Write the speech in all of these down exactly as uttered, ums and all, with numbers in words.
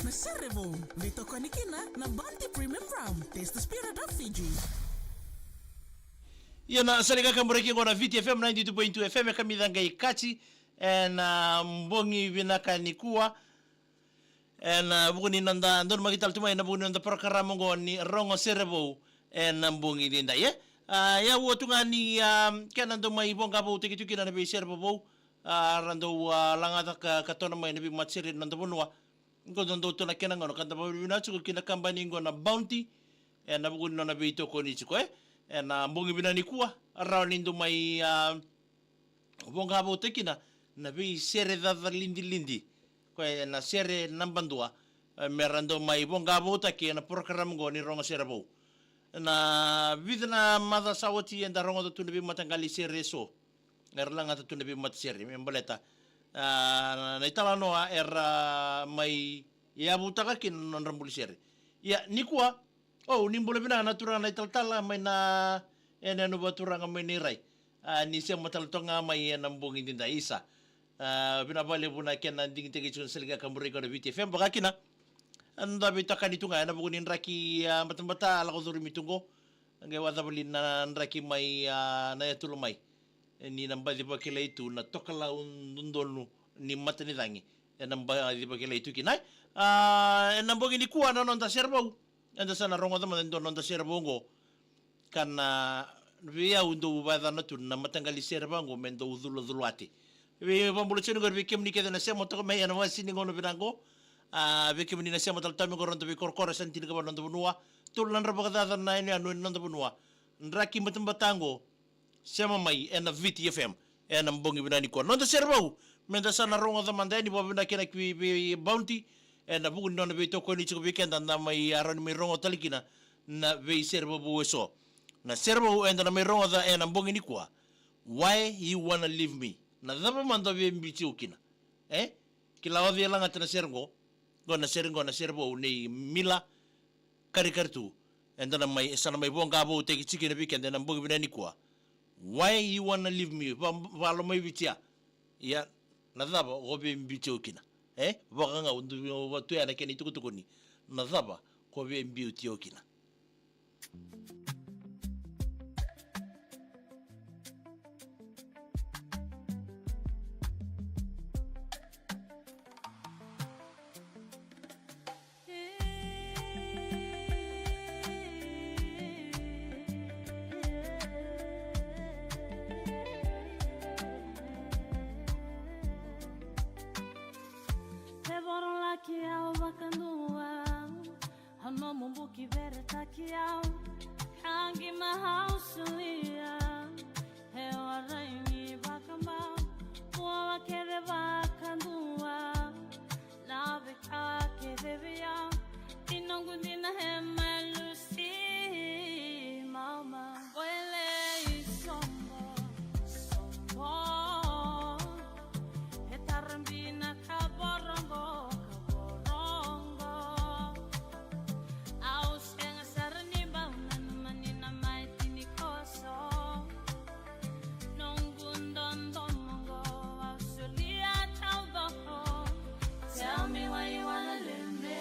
Na sere vou, veitokoni kina na Bounty Premium Rum. Taste the spirit of Fiji. Ia na sere ga ka muraki qo na Viti F M ninety-two point two F M e kamica qai kati ena bogi vinaka nikua. Ena vuku ni noda donumaki tale tu mai ena vuku ni noda porokaramu qo ni rogo sere vou ena bogi nidai e. A, ia ua tu ga ni, a, kena dau mai voqa vou teki tu kina na veisere vovou. A, ra dau, a, lagata ka, ka tona mai na veimatasere ni noda vanua. Qo dodonu tu na kena gauna ka da vakavinavinaka tiko ki na kabani qo na Bounty. Ena vuku ni nona veitokoni tiko e. Ena bogi vinaka nikua, rawa ni dau mai, a, voqa vou teki kina na veisere caca lidilidi. Koya na sere naba dua, e, me ra dau mai voqa vou teki ena porokaramu qo ni rogo sere vou. Na vica na macawa sa oti eda rogoca tu na veimataqali sere eso. Era lagata tu na veimatasere me baleta, a, na, na italanoa era mai yavutaka kina na nodra buli sere. Ia, nikua, o, ni bula vinaka na turaga na italatala mai na, e, na yanuyanu vakaturaga mai Nairai. A, ni sema tale toka ga mai ena bogi nidai, isa. A, vinaka vakalevu na kena digitaki tiko na sere ga ka muraki qo na Viti F M, vaka kina. A, da veitokani tu ga ena vuku ni draki, a, batabata lako curumi tu qo. Qai vakacava li na draki mai, a, na yatu lomai. E, ni na baci vakilai tu na tokalau dodonu ni matanicagi. Ena baci vakilai tu kina. A, ena bogi nikua na noda sere vou. Eda sa na rogoca mada e dua na noda sere vou qo. Ka na vei au dau vakayacana tu na mataqali sere vaqo me dau culaculati. Vei, vakabula tiko ni qori vei kemuni kece na sema toka mai ena vakasini gauna vinaka qo. A, vei kemuni na sema tale toka mai qo ena noda veikorokoro, e sa na tinikava na noda vanua. Tolu na drau vakacaca na yanuyanu ena noda vanua. Draki batabata qo. Sema mai ena Viti F M ena bogi vinaka nikua. Noda sere vou, meda sa na rogoca mada yani, vakavinavinaka kina ki vei, vei Bounty, ena vuku ni nona veitokoni tiko vei keda, da mai, a, rawa ni mai rogo tale kina na veisere vovou eso. Na sere vou eda na mai rogoca ena bogi nikua, Why You Wanna Leave Me. Na cava mada o via biuti au kina? E? Kila o cei e lagata na sere qo? Qo na sere, qo na sere vou nei Mila Karikaritu. Eda na mai, e sa na mai voqa vou teki tiko kina vei keda ena bogi vinaka nikua. Why You Wanna Leave Me, va, valo mai Viti ya. Ia, na cava ko via biuti au kina? E? Vaka ga au dau vatu ya na kena itukutuku ni, na cava ko via biuti au kina? Te vorolaki au vakadua, au nomu buki veretaki au, kagi ma au solia. E warai ni vakabau, bula kece vakadua, na veika kece vei au, i noqu dina e malusi mama. Wele i sobo, sobo, e tarabina ka voroqo, ka voroqo. Au sega sara ni bau nanuma ni na mai tini koso. Noqu dodomo qo au solia taucoko. Tell me why you wanna leave me.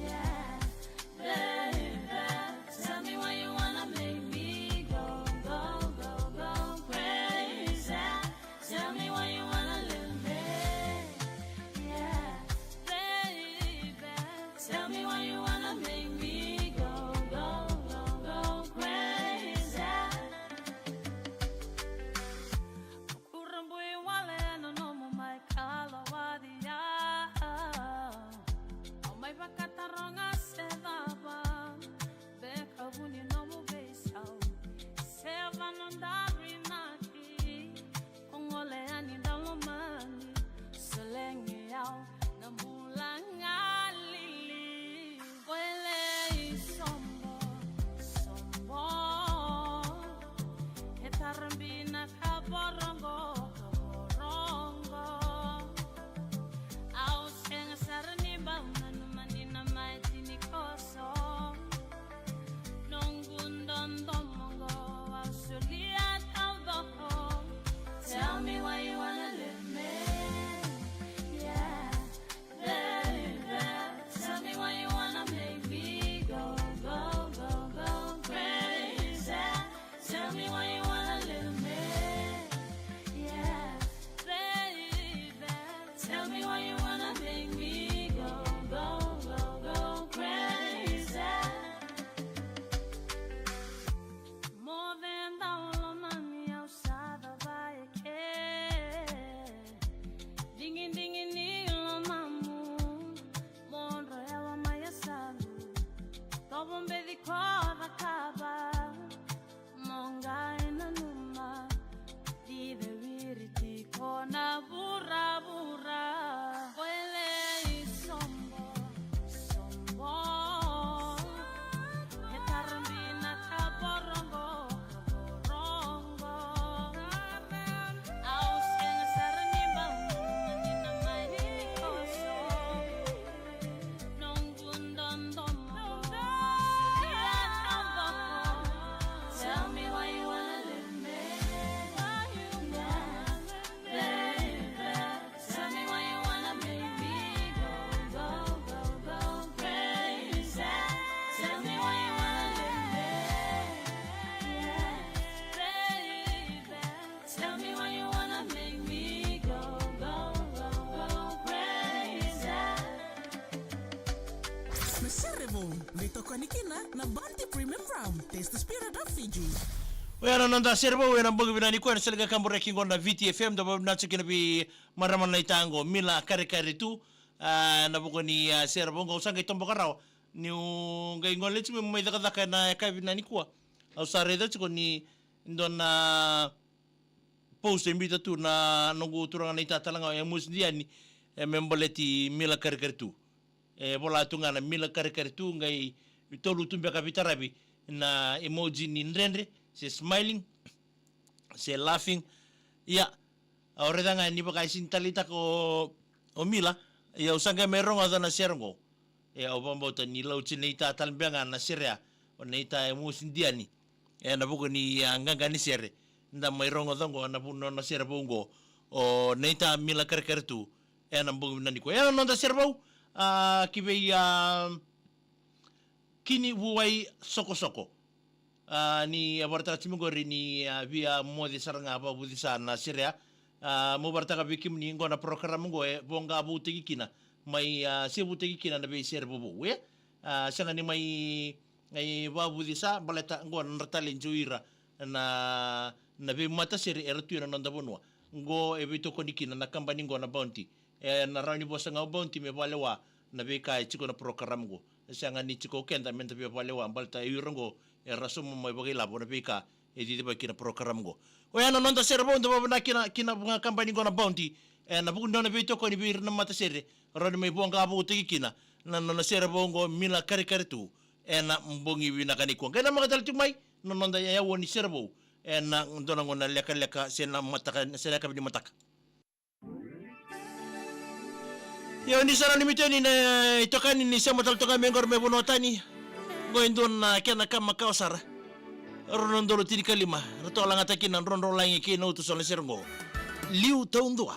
Yeah, baby. Tell me why you wanna make me go, go, go, go crazy. Tell me why you wanna leave me. Yeah, baby. Tell me why you wanna make me go, go, go, go crazy. Kurabui wale na nomu mai kalawadia. Au mai vakataroga se cava, beka vu ni nomu veisau, se va noda rinaki. O gole yani da lomani, solegi au na bula gali. Wele Ovu beci ko cakava, mo qai nanuma, di cewiri tiko na vuravura. Ko e lei sobo, sobo. E tara bina ka voroqo, ka voroqo. Au sega sara ni bau nanuma ni na mai ni koso. Tell me why you wanna make me go, go, go crazy. Na sere vou, veitokoni kina na Bounty Premium Rum. Taste the spirit of Fiji. Oya na noda sere vou ena bogi vinaka nikua, ena sere ga kaburaki qo na V T F M, da vavinaca kina vei marama na ita qo, Mila Karekare Tu, a, na vuku ni, a, sere vou qo, au sa qai toboka rawa. Niu qai gole tiko mai cakacaka ena yakavi nikua, au sa raica tiko ni dua na post e biuta tu na noqu turaga na ita tale ga o Emosi Diani, e me baleti Mila Karekare Tu. E vola tu ga na Mila Karekare Tu, qai tolu tu beka veitaravi na emoji ni dredre, se smiling, se laughing. Ia, au raica ga ni vaka e sini taleitaka o, o Mila, ia au sa qai mai rogoca na sere qo. E, au vakabauta ni lauti na ita tale beka ga na sere ya, o na ita Emosi Diani. Ena vuku ni, a, qaqa ni sere. Da mai rogoca qo na vu-, nona sere vou qo, o na ita Mila Karekare Tu, ena bogi vinaka nikua. Ena noda sere vou, a, ki vei, a, Kini Vuai Sokosoko. A, ni a vakaraitaka tiko mai qori ni, a, via moce sara ga vakavucesa na sere ya. A, mo vakaraitaka vei kemuni qo na program qo e voqa voutaki kina, mai, a, sevutaki kina na veisere vovou, e? A, sega ni mai, e, vakavucesa, baleta qo na nodra talent o ira na, na veimatasere era tu ena noda vanua. Qo e veitokoni kina na kabani qo na Bounty. E na rawa ni vosa ga o Bounty me vakalewa na veika e tiko na program qo. E sega ni tiko o keda meda via vakalewa, baleta o ira qo era sauma mai vakailavo na veika e cicivaki kina program qo. Oya na noda sere vou, da vakavinavinaka kina, kina vua na kabani qo na Bounty, ena vuku ni nona veitokoni vei ira na matasere, rawa ni mai voqa voutaki kina na nona sere vou qo Mila Karekare Tu ena bogi vinaka nikua. Qai namaka tale tiko mai na noda yakavi ni sere vou ena dua na gauna lekaleka se na mataka, se na yakavi ni mataka. Io, ni sa nanumi tu yani na itokani ni sema tale toka mai qori mai vanua tani. Qo e dua na kena ka makawa sara. Rua na udolu tinikalima, ratou lagataki na drodrolagi kei na utu so na sere qo. Liu taudua.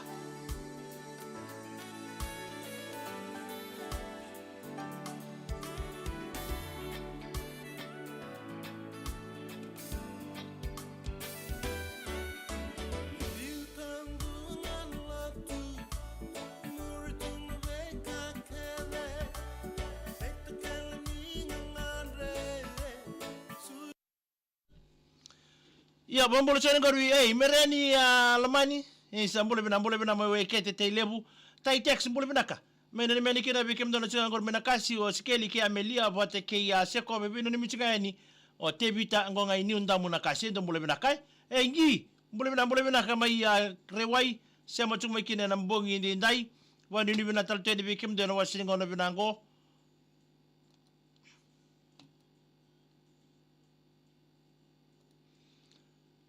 Ia, vakabula tiko yani qori, ei, Mereni, a, Lamani. Ei, sa bula vinaka, bula vinaka mai Waikete, Tailevu. Taitex, bula vinaka. Mai nanumi yani kina vei kemudou na tiko qori mai Nakasi, o Sikeli kei Amelia, vata kei, a, Sekova, veinanumi tiko yani. O Tevita, qo ga i Niudamu Nakasi, dou bula vinaka. Ei, qi, bula vinaka, bula vinaka mai, a, Rewai, sema tiko mai kina ena bogi edaidai. Vakanuinui vinaka tale tu yani vei kemudou ena wase ni gauna vinaka qo.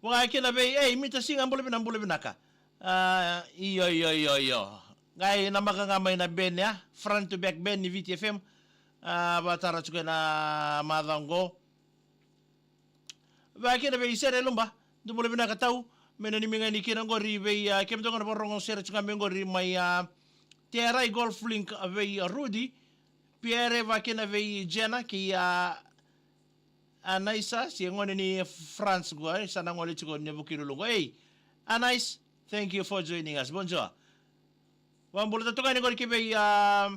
Vaka kina vei, ei, Mita Siga, bula vinaka, bula vinaka. A, io, io, io, io. Qai namaka ga mai na band ya, front to back band ni V T F M. A, vakatara tiko ena macawa qo. Vaka kina vei Sere Luba, dou bula vinaka tau, me nanumi ga yani kina qori vei, a, kemudou ga na vakarorogo sere tiko ga mai qori mai, a, Terai Golf Link, a, vei, a, Rudy, Pierre, vaka kina vei Jenna, kei, a, Anaisa, se gone ni France qo, e, sa na gole tiko ni Vukelulu qo. Ei, Anais, thank you for joining us. Bonjour. Vakabula tale toka yani qori ki vei, a,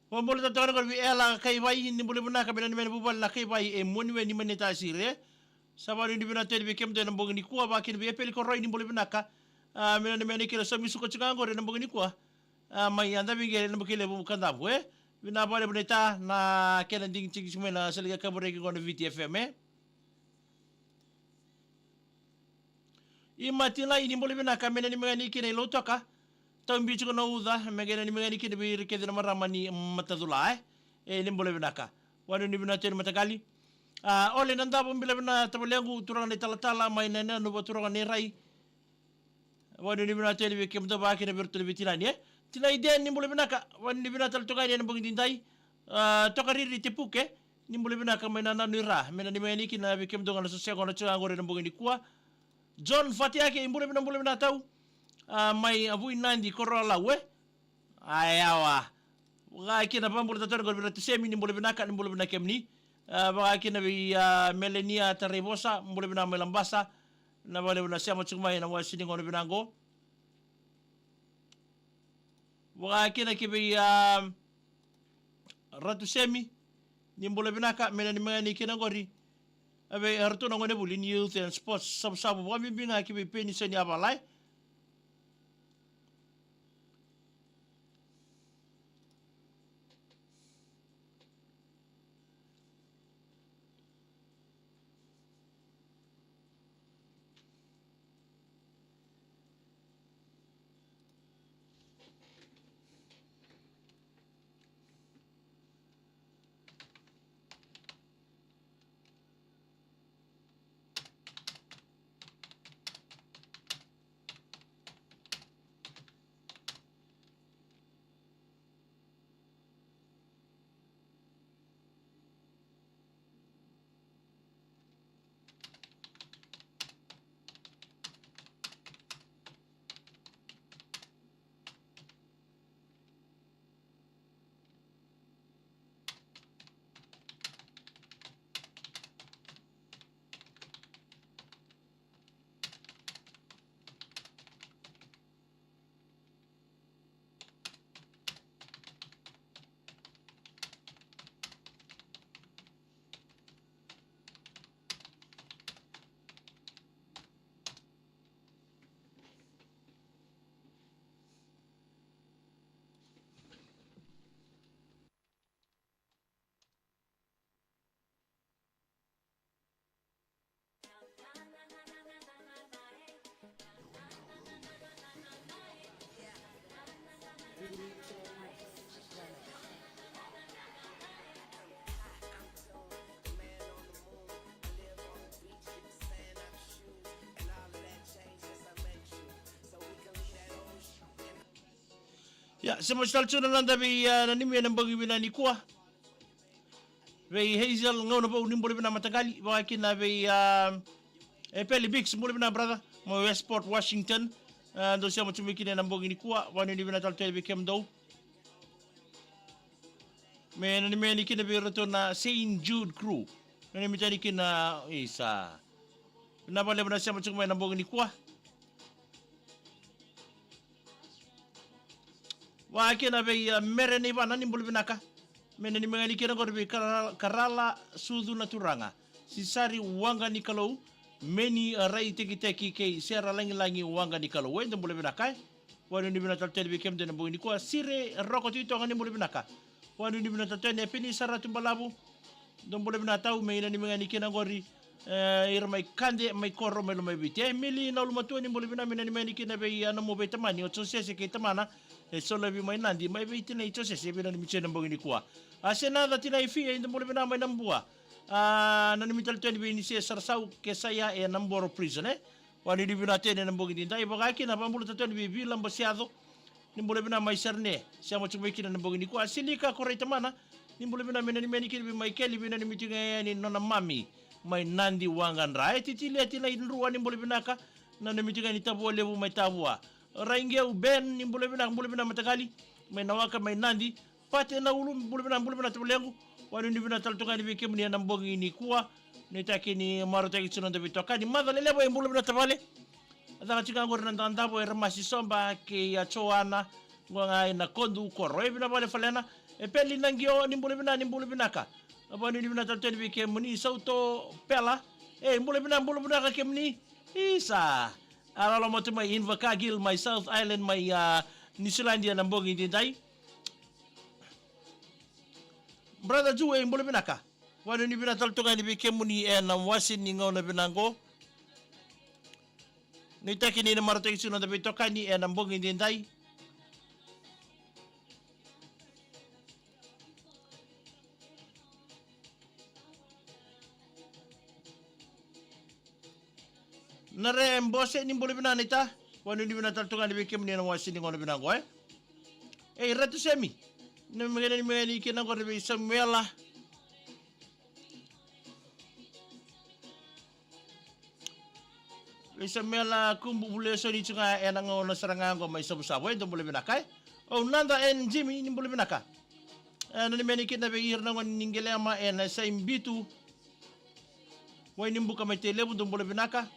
Vakabula tale toka yani qori vei Ela Kaivai, ni bula vinaka, me nanumi yani vuvale na Kaivai e Muaniwe ni Manita Sire. Sa vanuinui vinaka tale vei kemudou ena bogi nikua, vakakina vei Epeli Koroi, ni bula vinaka. A, me nanumi yani kina, sa mai suka tiko ga qori ena bogi nikua. A, mai Yadaviqere ena Bukelevu, Kadavu, e. Vinaka vakalevu naita na kena digitaki tiko mai na sala ni kabureki qo na Viti F M, e. I Matilai, ni bula vinaka, me nanumi yani kina i Lautoka. Taubi tiko na uca, me qai nanumi yani kina vei ira kece na marama ni Matacula, e. E, ni bula vinaka. Vanuinui vinaka tale ni mataqali. A, Ole Nadavo, bula vinaka tavalequ, turaga na iTalatala, mai na nenu vaturaga ni Rai. Vanuinui vinaka tale vei kemudou, vakakina vei iratou na veitinani, e. Tinai Den, ni bula vinaka, vanuinui vinaka tale toka yani ena bogi nidai. A, Tokariri Tepuke, ni bula vinaka mai na nanu i Ra, me nanumi yani kina vei kemudou ga na soseqo na tiko ga qori ena bogi nikua. John Fatiake, i bula vinaka, bula vinaka tau. A, mai a Vui Nadi, Koroalau, e. A, yawa. Vakakina, vakabula tale toka qori vei Ratu Semi, ni bula vinaka, ni bula vinaka kemuni. A, vakakina vei, a, Melania Taraivosa, bula vinaka mai Labasa. Vinaka vakalevu na sema tiko mai ena wasi ni gauna vinaka qo. Vakakina ki vei, a, Ratu Semi, ni bula vinaka, me nanumi yani kina qori. A, vei iratou na gonevuli ni Youth and Sports Savusavu, vakabibi ga ki vei Penisoni Avalai. Ia, se mo tale tu na noda vei, a, nanumi ena bogi vinaka nikua. Vei Hazel Gaunavou, ni bula vinaka mataqali, vakakina vei, a, Epeli Biggs, bula vinaka brother, mai Westport, Washington. A, dou sema tu mai kina ena bogi nikua, vanuinui vinaka tale tu yani vei kemudou. Me nanumi yani kina vei iratou na Saint Jude crew. Nanumi tani kina, isa. Vinaka vakalevu na sema tiko mai ena bogi nikua. Vakakina vei, a, Mere Neivana, ni bula vinaka. Me nanumi yani kina qori vei Karala, Karala Sucu na Turaga, Sisari Waqa ni Kalou, Meni, a, Raitekiteki kei Sera Lagilagi Waqa ni Kalou. Eda bula vinaka, e. Vanuinui vinaka tale tu yani vei kemudou ena bogi nikua. Sire Roko Titoga, ni bula vinaka. Vanuinui vinaka tale tu yani. Penisa Ratubalavu, dou bula vinaka tau, me nanumi yani kina qori, e, ira mai Kade, mai Koro, mai Lomaiviti. E, Mili Naulumatua, ni bula vinaka, me nanumi yani kina vei, a, nomu veitamani o Josese kei tamana, e, Solovi mai Nadi, mai vei tinai Josese, veinanumi tu ena bogi nikua. A, Senaca tinai Fia, dou bula vinaka mai Nabua. A, nanumi tale tu yani vei Nise Sarasau, Kesaia e Naboro Prison, e. Vanuinui vinaka tu yani ena bogi nidai, vakakina, vakabula tale tu yani vei Vila Basiaco, ni bula vinaka mai Serene, sema tiko mai kina ena bogi nikua. Silika Koraitamana, ni bula vinaka, me nanumi yani kina vei Maikeli, veinanumi tiko ga yani nona mami mai Nadi Waqadra. E, Titilia tinai Drua, ni bula vinaka, nanumi tiko ga yani Tavua Levu mai Tavua. Raiqeu Ben, ni bula vinaka, bula vinaka mataqali, mai Nawaka mai Nadi. Pate Naulu, bula vinaka, bula vinaka tavalequ. Vanuinui vinaka tale toka yani vei kemuni ena bogi nikua. Nuitaki ni marautaki tu na noda veitokani. Maca Lelevu, e, bula vinaka tavale. A caka tiko ga qori na Dadavo, e, Ramasi Soba kei, a, Joana, qo ga ena Kodu, Koro. E, vinaka vakalevu Falena. Epeli Naqio, ni bula vinaka, ni bula vinaka. Vanuinui vinaka tale tu yani vei kemuni. Sauto Pela, E, bula vinaka, bula vinaka kemuni. Isa. A loloma tu mai Invercargill, mai South Island, mai, a, Niusiladi ena bogi edaidai. Brother Ju, e, bula vinaka. Vakanuinui vinaka tale tu ga yani vei kemuni ena iwase ni gauna vinaka qo. Nuitaki ni na marautaki tiko na noda veitokani ena bogi edaidai. Na re bose, ni bula vinaka naita. Vakanuinui vinaka tale tu ga yani vei kemuni ena iwase ni gauna vinaka qo, e. Ei, Ratu Semi. Na mega ni, mega ni kina qori vei Samuela. Vei Samuela Kubu, vuli soni tu ga ena gauna sara ga qo mai Savusavu, e, dou bula vinaka, e. O Nada and Jimmy, ni bula vinaka. E, na ni meni kina vei ira na gone ni Qelema ena Saibitu. Wainibuka mai Tailevu, dou bula vinaka.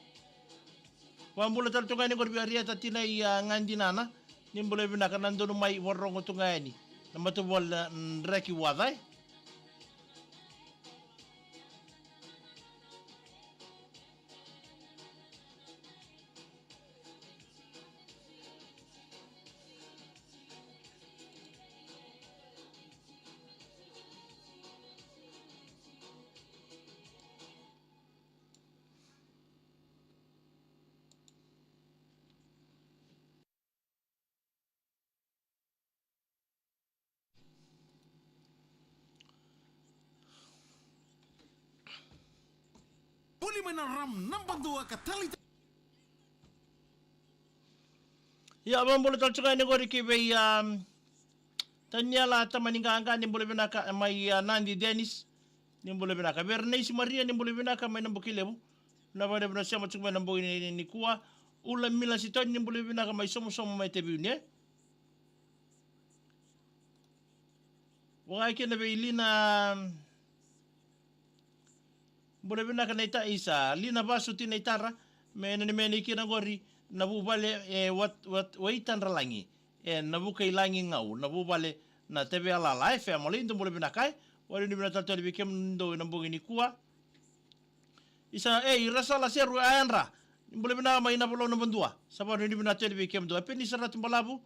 Vakabula tale tu ga yani qori vei Arieta Tinai, a, Gadinana. Ni bula vinaka, na donu mai Vakarorogo tu ga yani. Na matavuvale na Draki Waca, e. Buli mai na ram naba dua ka tali. Ia, vakabula tale tu ga yani qori ki vei, um, Taniela Tamaniqaqa, ni bula vinaka, mai, uh, Nadi Dennis, ni bula vinaka. Verenaisi Maria, ni bula vinaka, mai Nabukelevu. Na vale vuna sema tu mai na bogi ni, ni, nikua. Ula Mila Sitoni, ni bula vinaka, mai Somosomo, mai Taveuni, e. Vaka kina vei Lina, bula vinaka naita, isa, Lina Vasuti naitara, me na ni meni kina qori na vuvale, e, wat, wat, Waitadralagi, e, na Vukailagi Gau, na vuvale na Teveyalala, e, family, dou bula vinaka, e. Vakanuinui vinaka tale tu yani vei kemudou ena bogi nikua. Isa, e, Irasala Seru, a yadra. Ni bula vinaka mai Navalou, Navadua. Sa vakanuinui vinaka tu yani vei kemudou. A Penisa Ratubalavu.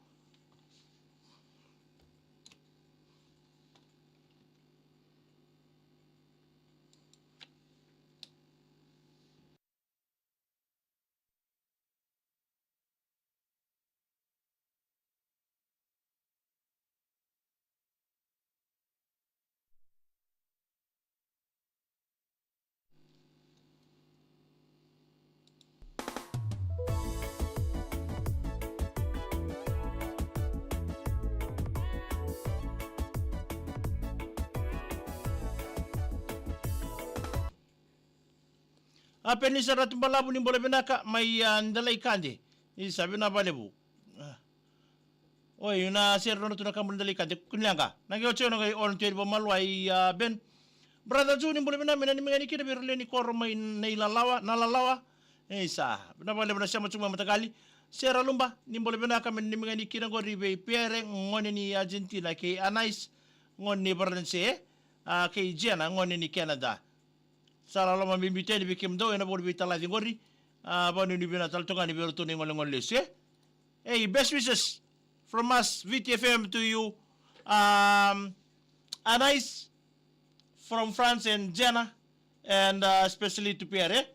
A Penisa Ratubalavu, ni bula vinaka mai, a, Delaikade. Isa, vinaka vakalevu. A. Oi, na sere nona tu na kabu ni Delaikade, kuniaqa. Na qai oti au na qai on tu yani vakamalua, a, Ben. Brother Ju, ni bula vinaka, me na ni mega ni kina vei ira lewe ni koro mai Nailalawa, Nalalawa. Isa, vinaka vakalevu na sema tu mai mataqali. Sera Luba, ni bula vinaka, me na ni mega ni kina qori vei Pere, gone ni Argentina, kei Anais, gone ni Varanise, a, kei Jena, gone ni Canada. Sa loloma bibi tu yani vei kemudou ena vuku ni veitalaci qori. A, vakanuinui vinaka tale tu ga yani vei iratou na igolegole lesu, e. Hey, best wishes from us, V T F M, to you. Um, Anais from France and Jenna, and, uh, especially to Pierre, e.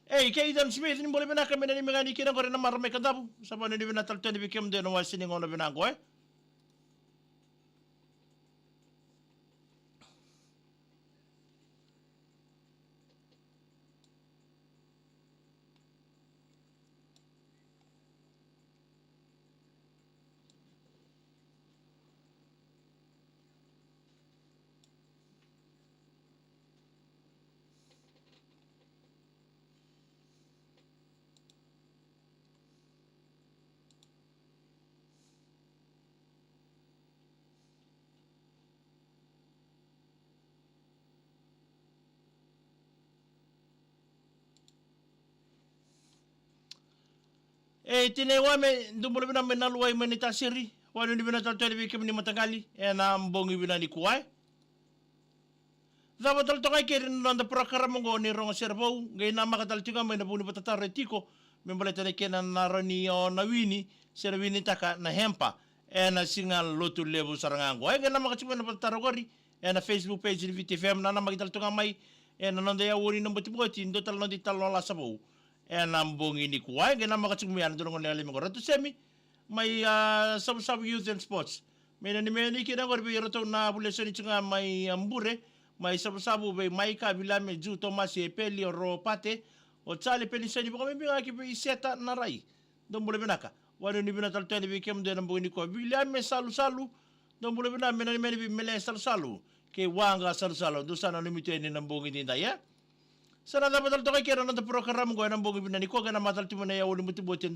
Hey, kei Ethan Smith, ni bula vinaka, me na ni mega ni kina qori na marama i Kadavu. Sa vakanuinui vinaka tale tu yani vei kemudou ena iwase ni gauna vinaka qo, e. E, Tinai Wame, dou bula vinaka mai Naluwai mai Naitasiri. Vakanuinui vinaka tale tu yani vei kemuni mataqali ena bogi vinaka nikua, e. Cava tale toka e keri na noda porokaramu oqo ni Rogo Sere Vou, qai namaka tale tiko ga mai na vuku ni vakatataro e tiko me baleta na kena na rawa ni o na wini se na winitaka na hemper ena siga Lotulevu sara ga oqo. E qai namaka tiko mai na vakatataro oqori ena Facebook page ni Viti F M, na namaki tale toka ga mai ena noda yaua ni Nabotiboti, dua tale na noda italanoa lasa vou ena bogi nikua. E qai namaka tiko mai na dua na gone lekalemi oqo, Ratu Semi, mai, a, Savusavu Youth and Sports. Me nanumi yani kina oqori vei iratou na vuli eso ni tiko ga mai, a, Bure, mai Savusavu, vei Maika, Viliame, Ju, Tomasi, Epeli, o Ropate, o Jale, Penisoni, vakabibi ga ki vei Seta na Rai. Dou bula vinaka. Vakanuinui vinaka tale tu yani vei kemudou ena bogi nikua, Viliame Salusalu. Dou bula vinaka, me nanumi yani vei Mele Salusalu kei Waqa Salusalu. Dou sa nanumi tu yani na bogi edaidai, e? Sa na cava tale toka e keri na noda porokaramu oqo ena bogi vinaka nikua, qai namaka tale tu mai na yaua ni Nabotiboti.